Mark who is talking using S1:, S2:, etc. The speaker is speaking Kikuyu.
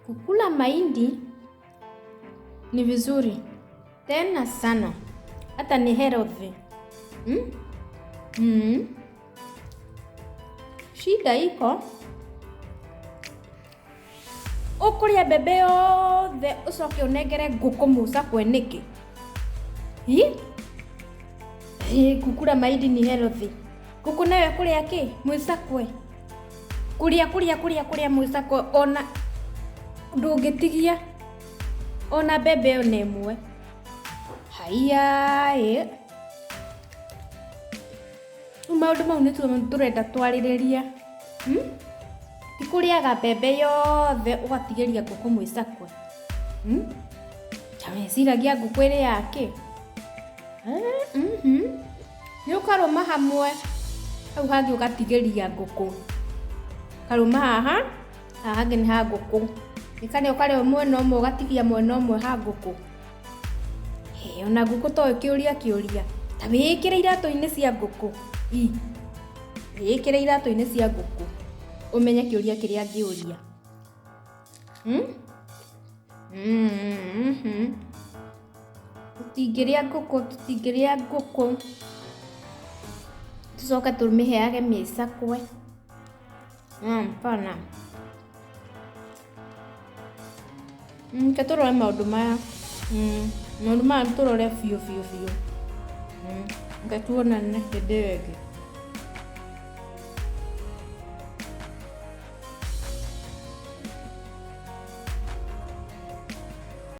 S1: Kukula mahindi ni vizuri tena sana, hata ni healthy. Mm? Mm. Shida iko ũkũrĩa mbembe yothe ũcoke ũnengere ngũkũ mũcakwe nĩkĩ? Hi? Hi, kukula mahindi ni healthy. Ngũkũ nayo ĩkũrĩa kĩ? Mwĩcakwe. Kũrĩa kũrĩa kũrĩa kũrĩa mwĩcakwe ona ndũngĩtigia ona mbembe ona ĩmwe. Haiya ĩ. Rĩu maũndũ mau nĩtuo tũrenda twarĩrĩrie. Hmm? Ti kũrĩaga mbembe yothe ũgatigĩria ngũkũ mwĩcakwe. Hmm? Ta weciragia ngũkũ ĩrĩaga kĩ? Mhm. Nĩ ũkarũma hamwe hau hangĩ ũgatigĩria ngũkũ. Ũkarũma haha, haha hangĩ nĩ ha ngũkũ. Ĩkarĩa ũkarĩa mwena ũmwe ũgatigia mwena ũmwe ha ngũkũ. Hĩ, ona ngũkũ to ĩkĩũria kĩũria. Ta wĩĩkĩre iratũ-inĩ cia ngũkũ. I. Wĩĩkĩre iratũ-inĩ cia ngũkũ. Ũmenye kĩũria kĩrĩa angĩũria. Hmm? Mm -hmm. Tũtingĩrĩa ngũkũ, tũtingĩrĩa ngũkũ. Tũcoke tũmĩheage mĩcakwe. Hapana. Reke tũrore maũndũ maya. Maũndũ maya tũrore biũ biũ biũ. Reke tuonane hĩndĩ ĩyo ĩngĩ.